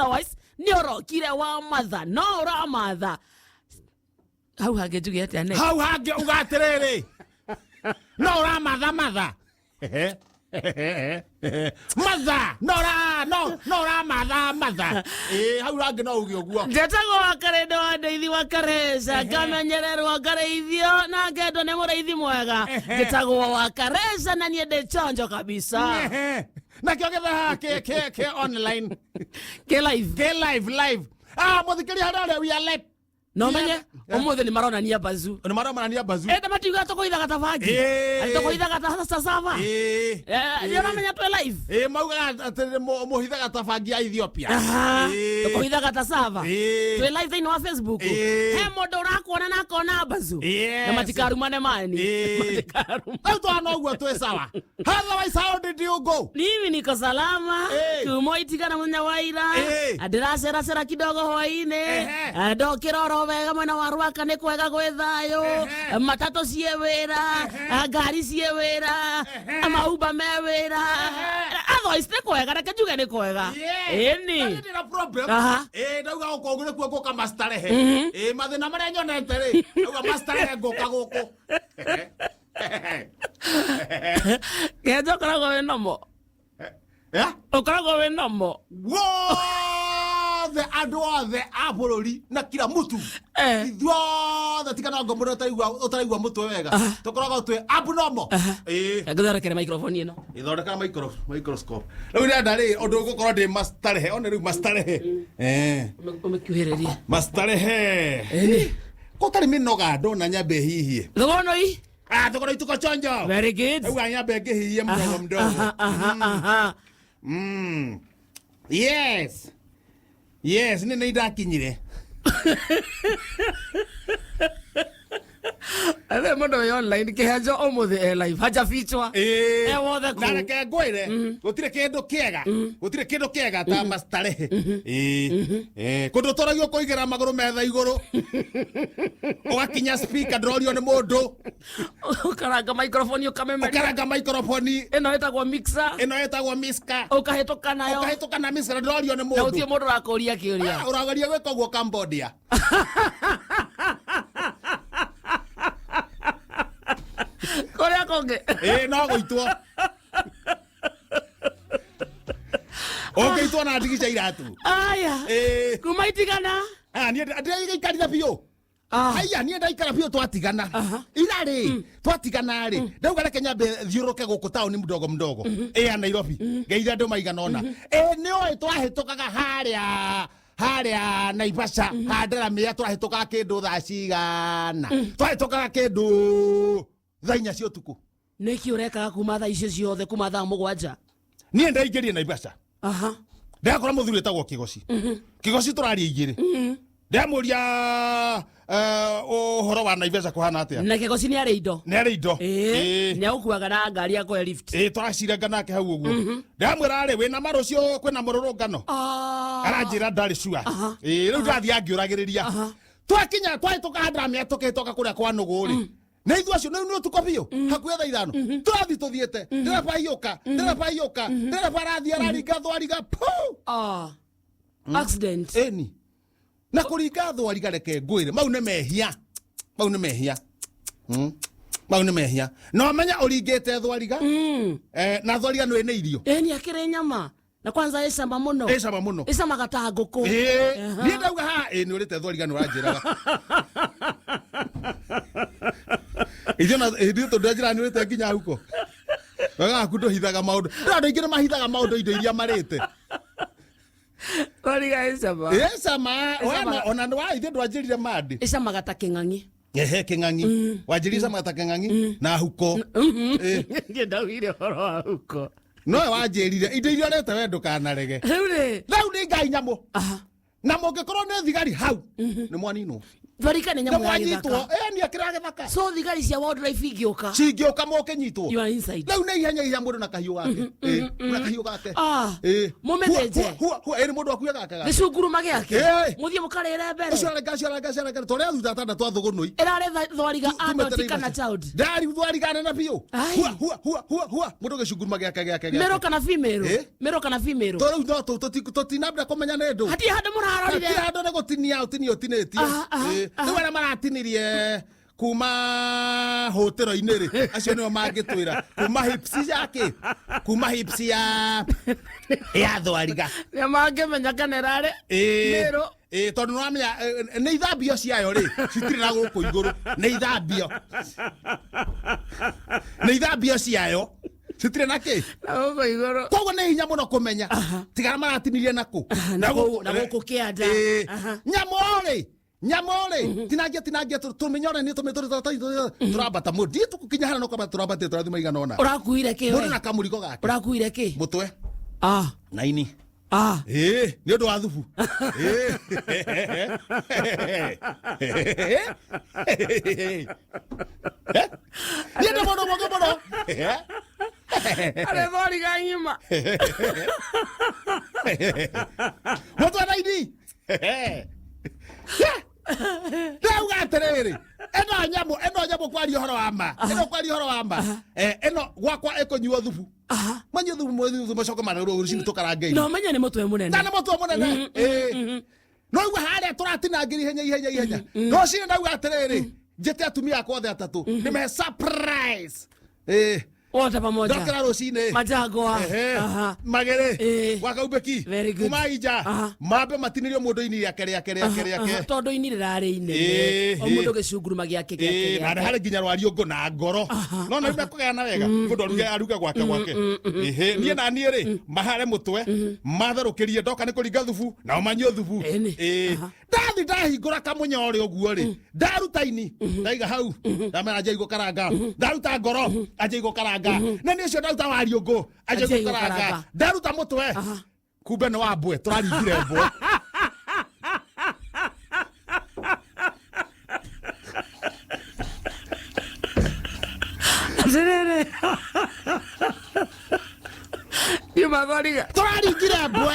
Otherwise nĩ ũrokire wa matha no ũramatha hau hangĩ njuge atĩa next? Hau hangĩ uga atĩrĩrĩ, no ũramatha matha matha, no ũra no no ũramatha matha. Ĩĩ, hau hangĩ no uge ũguo. Njetagwo wa karĩndũ wa ndeithi wa kareca, ngamenyererwo, ngarĩithio na ngendwo nĩ mũrĩithi mwega. Njĩtagwo wa kareca na niĩ ndĩ chonjo kabisa. Ehe. Nakĩo gĩthaha kĩ kĩ kĩ online. Kĩ live. Kĩ live live. Ah, mũthikĩria harĩa ũrĩa, we are live. Na ũmenye ũmũthĩ nĩ maronania bazu. Nĩ maronania bazu. Enda matiuga tũkũithaga ta bangi. Atĩ tũkũithaga ta cassava. Nĩ ũramenya twĩ live. Ĩĩ, maugaga atĩ mũhithaga ta bangi ya Ethiopia. Tũkũhithaga ta sava. Twĩ live thĩinĩ wa Facebook. He mũndũ ũrakuona na akona bazu. Na matikarumane mani. Matikarumane. Rĩu twana ũguo twĩ sawa. Otherwise, how did you go? Mimi niko salama. Kuma itigana muthenya wa ira. Ndĩraceracera kidogo hwainĩ. Ndokĩra oro wega, mwena wa Rwaka nĩ kwega, gwĩ thayũ. Matatũ ciĩ wĩra, ngari ciĩ wĩra, maumba me wĩra. Otherwise nĩ kwega, reke njuge nĩ kwega. Ĩni. Niĩ ndĩna problem. Ĩĩ, ndauga gũkũ ũguo nĩkuo ngũka mastarehe. Ĩĩ, mathĩna marĩa nyonete rĩ, ndauga mastarehe ngũka gũkũ. Kenja ũkoragwo wĩ nomo. Eh? Ũkoragwo wĩ nomo. Wothe, andũ othe a bũrũri na kila mtu, ithuothe tiga no ngombo ũtaraigua ũtaraigua mũtwe wega, tũkoragwo twĩ abnormal. Ĩĩ. Ngũthondekere microphone ĩno. Ithondeka microscope. Rĩu ndĩrenda rĩ ũndũ ũgũkorwo ndĩ mastarehe one rĩu mastarehe, eh. Ũmĩkuhĩrĩrie. Mastarehe. Ĩni. Gũtarĩ mĩnoga ndona nyambe hihie. Thogonoi. Ah, thogono ituko chonjo. Very good. Rĩu nyambe ngĩhihie mdogo mdogo. Aha, aha, aha. Yes, nĩ ndakinyire. Athe mũndũ wĩ online kĩhenjo ũmũthĩ e live hajafichwa. E wothe Na kũu. reke ngwĩre, gũtirĩ kĩndũ kĩega, gũtirĩ kĩndũ kĩega ta mastarehe. Ĩĩ. Ĩĩ, kũndũ ũtoragio kũigĩra magũrũ metha igũrũ, ũgakinya speaker ndũrorio nĩ mũndũ. Ũkaranga microphone ũkamemeria. Ũkaranga microphone. Ĩno ĩtagwo mixer. Ĩno ĩtagwo mixer. Ũkahĩtũka nayo. Ũkahĩtũka na mixer na ndũrorio nĩ Na mũndũ. gũtirĩ mũndũ ũrakũria kĩũria. Ah, ũrageria gwĩka ũguo Cambodia. Kũrĩa kũngĩ. Ĩĩ, no gũitwo ũngĩitwo na ndigi cia iratu. Aya. Ĩĩ. Kuma itigana. Ah, niĩ ndĩraikarire biũ. Haiya, niĩ ndaikara biũ twatigana. Ira rĩ, twatigana rĩ, ndauga reke nyambe thiũrũrũke gũkũ taũni mdogo mdogo ĩ ya Nairobi, ngeithia andũ maigana ũna. Ĩ nĩ ũĩ twahĩtũkaga harĩa harĩa Naivasha handaramĩa, twahĩtũkaga kĩndũ thaa cigana? Twahĩtũkaga kĩndũ thaa 4 cia ũtukũ. Nĩkĩ ũrekaga kuma thaa icio ciothe, kuma thaa 7? Niĩ ndaingĩrie Naivasha. Ndakora mũthuri wĩtagwo Kĩgoci. Kĩgoci tũraria 2, ndamũria ũhoro wa Naivasha kũhana atĩa. Na Kĩgoci nĩ arĩ indo. Nĩ arĩ indo. Ĩĩ, nĩ agũkuaga na ngari ya kũhe lift. Ĩĩ, tũraciranga nake hau ũguo. Ndamwĩra rĩ, wĩna ma rũciũ kwĩna mũrũrũngano? Aranjĩra ndarĩ sure. Ĩĩ, rĩu ndathiĩ angĩũragĩrĩria. Twakinya twahĩtũka handramĩa, tũkĩhĩtũka kũrĩa kwa nũgũ rĩ, na ithuĩ acio nĩ ũtukũ biũ, hakuhĩ thaa 5 tũrathiĩ tũthiĩte, ndereba ahiũka, ndereba ahiũka, ndereba arathiĩ araringa thwariga pu. Accident. Ĩni, na kũringa thwariga, reke ngwĩre, mau nĩ mehia, mau nĩ mehia. Mau nĩ mehia na ũmenya ũringĩte thwariga. Na thwariga nĩ nĩ irio. Ĩni, akĩrĩ nyama na kwanza ĩcama mũno. Ĩcama mũno. Ĩcamaga ta ngũkũ. Ĩĩ, niĩ ndauga haha ĩ nĩ ũrĩte thwariga, nĩ ũranjĩraga ithuĩ na ithuĩ tondũ njĩra nĩ ũrĩte nginya huko wega waku ndũhithaga maũndũ. Ndĩ andũ aingĩ nĩ mahithaga maũndũ, indo iria marĩte. Thwariga ĩcama. Ĩcama. Ona nĩ wa ithuĩ ndwanjĩrire mandi. Ĩcamaga ta kĩng'ang'i. Ehe, kĩng'ang'i wanjĩrire ĩcamaga ta kĩng'ang'i na huko. Ĩ. Niĩ ndaugire ũhoro wa huko. Nowe wanjĩrire indo iria ũrete we ndũkanarege. Rĩu rĩ. Rĩu nĩ ngai nyamũ na mũngĩkorwo nĩ thigari hau nĩ mwaninwo. Thwarika nĩ na nyamũ ya mwanyitwo gĩthaka. Ĩ, nĩ akĩra gĩthaka. So thigari cia wildlife ingĩũka, cingĩũka mũkĩnyitwo. You are inside. Rĩu nĩ ihenya ihenya mũndũ na kahiũ gake. Ĩ, na kahiũ gake. Ah, Ĩ. mũmĩthĩnje. Hua, hua, hua, ĩ, nĩ mũndũ akuue gake gake. Gĩcunguruma gĩake. Ĩ. Mũthiĩ mũkarĩre mbere. Ũcio arenga, ũcio arenga, ũcio arenga tũrĩa thutha atandatũ a thũgũnũi. Ĩrarĩ thwariga adult kana child? Ndari thwariga nene biũ. Ai. Hua, hua, hua, hua, hua, mũndũ gĩcunguruma gĩake gĩake gĩake. Mero kana female? Ĩ. Mero kana female? To rĩu no tũtinambĩra kũmenya nĩ ndũ. Hatirĩ handũ mũrarorire? Hatirĩ handũ, nĩ gũtinia ũtinia ũtinĩtie. Aha, aha, Ĩ, aha. Rĩu arĩa maratinirie kuma hũtĩro-inĩ rĩ, acio nĩo mangĩtwĩra kuma hips yake, kuma hips ya thwariga. Nĩ mangĩmenya kana ĩrarĩ Ĩ, mero. Ĩ, tondũ nĩwamenya nĩ ithambio ciayo rĩ, citirĩ na gũkũ igũrũ, nĩ ithambio ciayo citirĩ na kĩ Na gũkũ igũrũ. Koguo nĩ hinya mũno kũmenya tigara maratinirie nakũ. Na gũkũ kĩanda. Ĩ, Aha. Nyamũ rĩ, nyamũ rĩ, tinangia tinangia tũmĩnyore nĩ tũrambata mũndũ ndiĩ tũkũkinya harĩa no kwamba tũrambatĩte tũrathi maigana ũna. Ũrakuire kĩ Mũndũ we? na kamũrigo gake. Ũrakuire kĩ? Mũtwe. Ah. Na ini. Ah. Ĩ, nĩ ũndũ wa thubu. Ĩ. Niĩ ndĩ mũndũ mũngĩ mũno. Arĩ thwariga ng'ima. Mũtwe na ini. Ndauga atĩrĩrĩ, ĩno nyamũ, ĩno nyamũ, kwaria ũhoro wa ma, ĩno kwaria ũhoro wa ma, ĩno gwakwa ĩkũnyuo thubu. Manyue thubu, thubu macoke marũrũ rũcinĩ tũkarange irio. Na ũmenye nĩ mũtwe mũnene. Na nĩ mũtwe mũnene. Ĩ. No igua harĩa tũratinangĩria ihenya ihenya ihenya rũcinĩ, ndauga atĩrĩrĩ, njĩte atumia akwa othe atatũ nĩmehe surprise. Ĩ. Wote pamoja. Ndokĩra rũcinĩ. Majagwa. Ehe. Aha. Magere Ĩ. gwakaumbĩki. Very good. Kuma inja. Mambe matinĩrio mũndũ ini rĩake rĩake rĩake rĩake. Tondũ ini rĩrarĩ inene. Ĩ, O ĩ. mũndũ gĩcunguruma gĩake gĩake. Ĩ, na Gĩake. harĩ nginya rwariũngũ na ngoro no na rĩu mekũgayana wega, mũndũ aruge gwake gwake. Ĩhĩ, niĩ na niĩ rĩ, mahare mũtwe matherũkĩrie, ndoka nĩ kũringa thubu nao manyue thubu. Ĩni. Ĩ. Ndathi ndahingũra kamũnyore ũguo rĩ, ndaruta ini ndaiga hau, ndamera anjia igũkaranga, ndaruta ngoro anjia igũkaranga, na nĩ ũcio ndaruta wariũngũ anjia Anjia igũkaranga, igũkaranga. ndaruta mũtwe, kumbe nĩ wa mbwe, tũraringire mbwe. Atĩrĩrĩ, yuma thwariga. Tũraringire mbwe,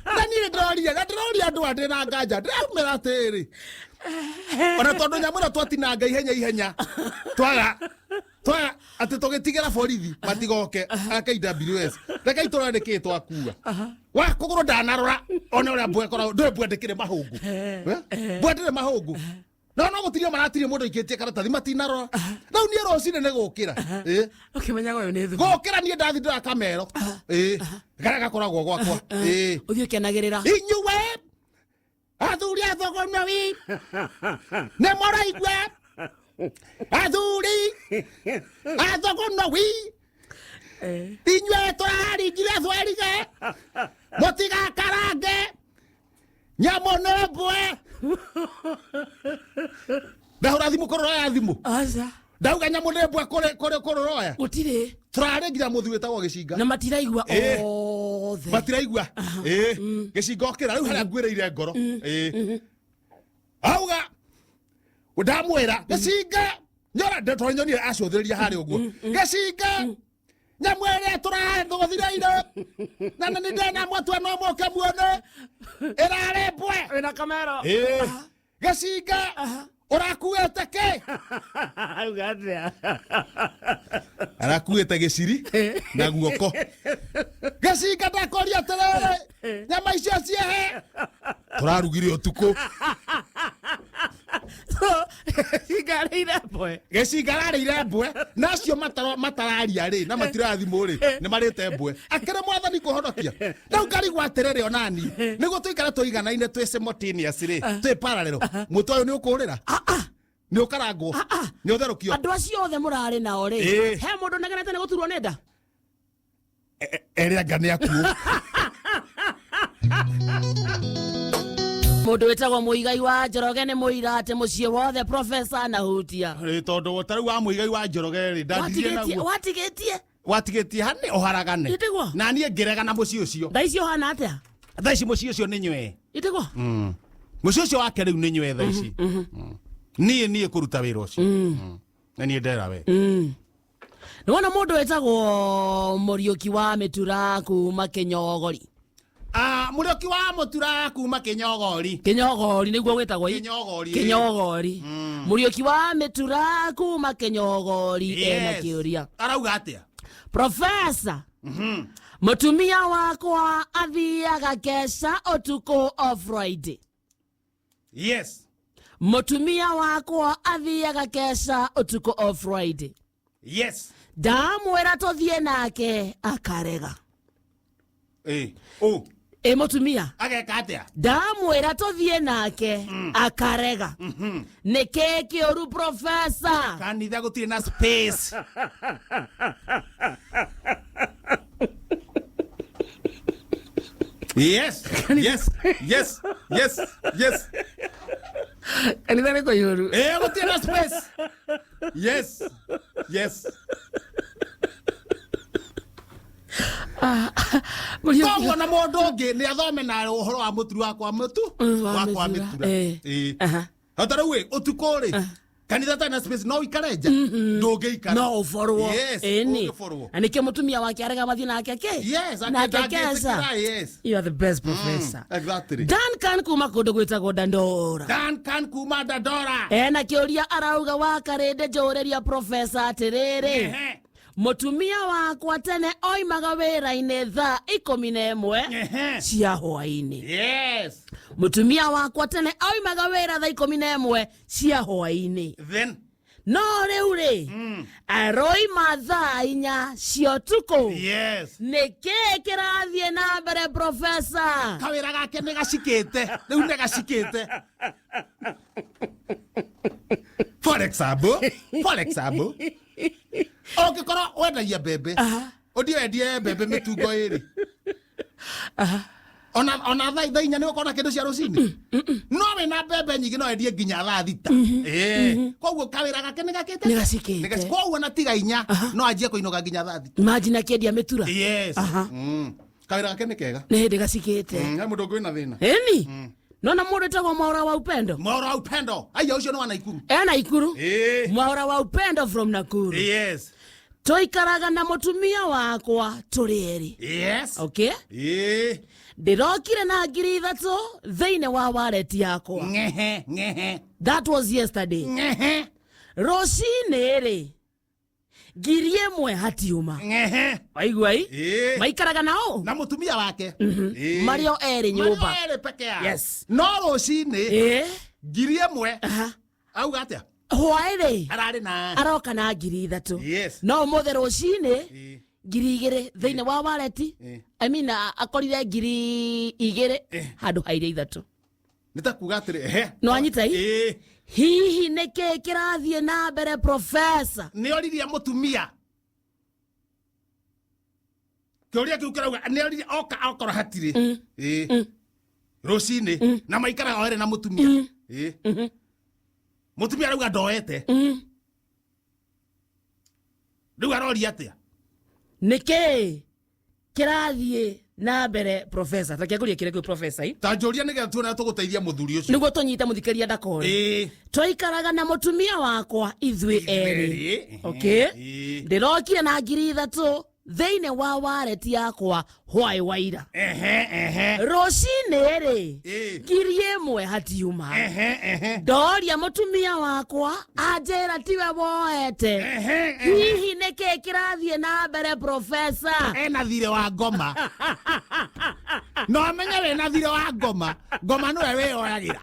na niĩ ndĩroria, na ndĩroria andũ a ndĩ na nganja, ndĩraumĩra atĩrĩ, ona tondũ nyamũ ĩno twatinanga ihenya ihenya, twaga atĩ tũgĩtigĩra borithi matigoke a KWS, rekei tũrore nĩkĩĩ twakua wa kũgũrũ. Ndanarora one ũrĩa mbwe ĩkoragwo, ndũĩ mbwe ndĩkĩrĩ mahũngũ. Eh? Mbwe ndĩrĩ mahũngũ, no no gũtirio maratirie mũndũ aikĩtie karatathi, matinarora. Rĩu niĩ rũcinĩ nĩ gũkĩra. Eh. Ũkĩmenyaga ũyũ nĩ thubu. Gũkĩra niĩ ndathi ndĩra kamero. Ĩ, karĩa gakoragwo gwakwa. Ĩ. Ũthiĩ ũkenagĩrĩra. Inyuĩ athuri a Thogonoi nĩ mũraigua, athuri a Thogonoi, inyuĩ tũraringire thwarige, mũtigakarange nyamũ nĩ mbwe. Ndahũra thimũ kũrũroya thimũ. Aca. Ndauga nyamũ nĩ mbwe kũrĩ kũrũroya. Gũtirĩ. Tũrarĩ nginya mũthi wĩtagwo gĩcinga. Na matiraigua. Ĩ. Othe. Matiraigua. Ĩ, gĩcinga okĩra rĩu harĩa nguĩrĩire ngoro. Ĩ, auga ndamwĩra gĩcinga nyora tondũ nyonire acũthĩrĩria harĩa ũguo, gĩcinga nyamũ ĩrĩa tũrathũthire iro na nĩ ndena mũtwe no mũke muone ĩrarĩ mbwe. Wĩna kamero. Ĩ, gĩcinga ũrakuĩte kĩ? Auga atĩa? Arakuĩte gĩciri na guoko. Gĩcinga ndakũria atĩrĩrĩ, nyama icio ciehe tũrarugire ũtukũ? Cingarĩire mbwe. Gĩcinga ararĩire mbwe, na acio matararia rĩ na matirathimũ rĩ, nĩ marĩte mbwe. Akĩrĩ mwathani kũhonokia rĩu ngarigwo atĩrĩrĩ, onani nĩguo tũikare tũiganaine twĩ simultaneous rĩ, twĩ parallel, mũtwe ũyũ nĩ ũkũrĩra, nĩ ũkarangwo, nĩ ũtherũkio. Andũ acio othe mũrarĩ nao rĩ, Ĩ. he mũndũ negenete nĩ gũturwo nĩ nda? Erĩ anga nĩ akuũ. Mũndũ wĩtagwo Mũigai wa Njoroge nĩ mũira atĩ mũciĩ wothe profesa anahutia. Ĩ, tondũ ta rĩu wa Mũigai wa Njoroge rĩ, ndandirie Watigĩtie. naguo. Watigĩtie. Watigĩtie hanĩ ũharagane. Ĩtĩgwo. Na niĩ ngĩrega na mũciĩ ũcio. Thaa ici ũhana atĩa? Thaa ici mũciĩ ũcio nĩ nywee. Ĩtĩgwo. Mũciĩ ũcio wake rĩu nĩ nyue thaa ici. Niĩ kũruta wĩra ũcio. Na niĩ ndera we. Nĩwona mũndũ wĩtagwo Mũriũki wa Mĩtura kuma Kĩnyogori. Ah, Mũriũki wa Mũtura kuma Kĩnyogori. Kĩnyogori nĩguo wĩtagwo i? Kĩnyogori. Kĩnyogori. Mũriũki wa Mĩtura kuma Kĩnyogori ena Yes. kĩũria. Arauga atĩa? Profesa, mũtumia wakwa athiaga keca ũtukũ o Friday. Yes. Mũtumia wakwa athiaga keca ũtukũ o Friday. Yes. Ndamwĩra tũthiĩ nake akarega. Eh. Oh. Ĩ mũtumia Ageka atĩa? Ndamwĩra tũthiĩ nake akarega. Nĩ kĩĩ kĩũru, profesa? Kanitha gũtirĩ na space. Yes. Yes. Yes. Yes. Yes. Kanitha nĩ kũiyũru. Eh, gũtirĩ na space. Yes. Yes. Koguo na mũndũ ũngĩ nĩ athome na ũhoro wa mũturu wakwa mũtu Wa wakwa mĩtura, mĩtura. eh. Aha. Ota rĩu ĩ ũtukũ rĩ, kanitha tarĩ na space, no ũikare nja? Ndũngĩikara. No ũborwo. Yes, Ĩni. ũngĩborwo. Na nĩkĩo mũtumia wake arega mathiĩ nake kĩ? Yes, nake keca. akĩtangĩtĩkĩra, yes. You are the best, professor. Exactly. Duncan kuma kũndũ gwĩtagwo Dandora. Duncan kuma Dandora. Ena kĩũria, arauga wakarĩndĩ njũrĩria profesa atĩrĩrĩ. Mũtumia wakwa tene oimaga wĩra-inĩ thaa 11 cia hwaĩ-inĩ. Mũtumia wakwa tene oimaga wĩra thaa 11 cia hwaĩ-inĩ. Then No rĩu rĩ, aroima thaa 4 cia ũtukũ. Nĩ kĩĩ kĩrathiĩ na mbere, profesa? Kawĩra gake nĩ gacikĩte rĩu, nĩ gacikĩte. For example, ũngĩkorwo wendagia mbembe, ũthiĩ wendie mbembe mĩtungo ĩrĩ, ona thaa 4 nĩ ũkorwo na kĩndũ cia rũcinĩ, no wĩna mbembe nyingĩ no wendie nginya thaa 6. Ĩĩ. Koguo kawĩra gake nĩ gakĩte. Nĩ gacikĩte. Koguo na tiga 4 no anjie kũinũka nginya thaa 6. Imagine akĩendia mĩtura. Yes. Kawĩra gake nĩ kega. Nĩ hĩndĩ gacikĩte. He mũndũ ũngĩ wĩna thĩna? Ĩni nona mũndũ wĩtagwo Mwaũra wa Upendo. Mwaũra wa Upendo, aya ũcio nĩ wa Naikuru. Ena Ikuru. Ĩĩ. Mwaũra wa Upendo from Nakuru. Tũikaraga na mũtumia wakwa tũrĩ erĩ. Okay. Ndĩrokire na 3,000 thĩinĩ wa wallet yakwa. Ngehe ngehe. That was yesterday. Ngehe. Rũcinĩ rĩ, 1,000 hatiuma. Ngehe. Waigua i? Ĩĩ. Maikaraga nao na mũtumia wake. Ĩĩ. Marĩ o erĩ nyũmba. Marĩ o erĩ peke yao. No rũcinĩ 1,000 auga atĩa? Hwaĩ rĩ, ararĩ na aroka na 3,000. No ũmũthĩ rũcinĩ 2,000 thĩinĩ wa wallet. I mean, akorire 2,000 handũ ha iria 3. Nĩ ta kuga atĩrĩ, ehe. No anyita i? Ĩĩ. Hihi nĩ kĩĩ kĩrathiĩ na mbere, profesa? Nĩ oririe mũtumia kĩũria kĩu kĩrauga nĩ oririe oka okorwo hatirĩ. Ĩĩ. Rũcinĩ na maikaraga o erĩ na mũtumia. Ĩĩ. Mũtumia arauga ndoete. Rĩu aroria atĩa? Nĩ kĩĩ kĩrathiĩ na mbere, profesa? Takiangũria kĩrĩa kĩu, profesa, i. Ta njũria nĩgetha tuone tũgũteithia mũthuri ũcio. Nĩguo tũnyite mũthikĩria ndakore. Twaikaraga na mũtumia wakwa ithuĩ erĩ. Erĩ. Okay. Ndĩrokire na 3,000 thĩinĩ wa wallet yakwa hwaĩ wa ira. Ehe ehe. Rũcinĩ rĩ, 1,000 hatiuma. Ehe ehe. Ndoria mũtumia wakwa anjĩra tiwe woete. Ehe ehe. Hihi nĩ kĩĩ kĩrathiĩ na mbere, profesa? Ena thirĩ wa ngoma, no amenye wĩna thirĩ wa ngoma, ngoma nĩwe wĩyoyagĩra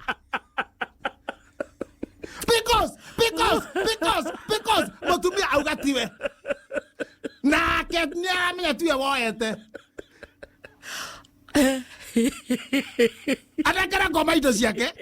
because mũtumia auga tiwe, nake nĩ aramenya tiwe woete. Anengera ngoma indo ciake.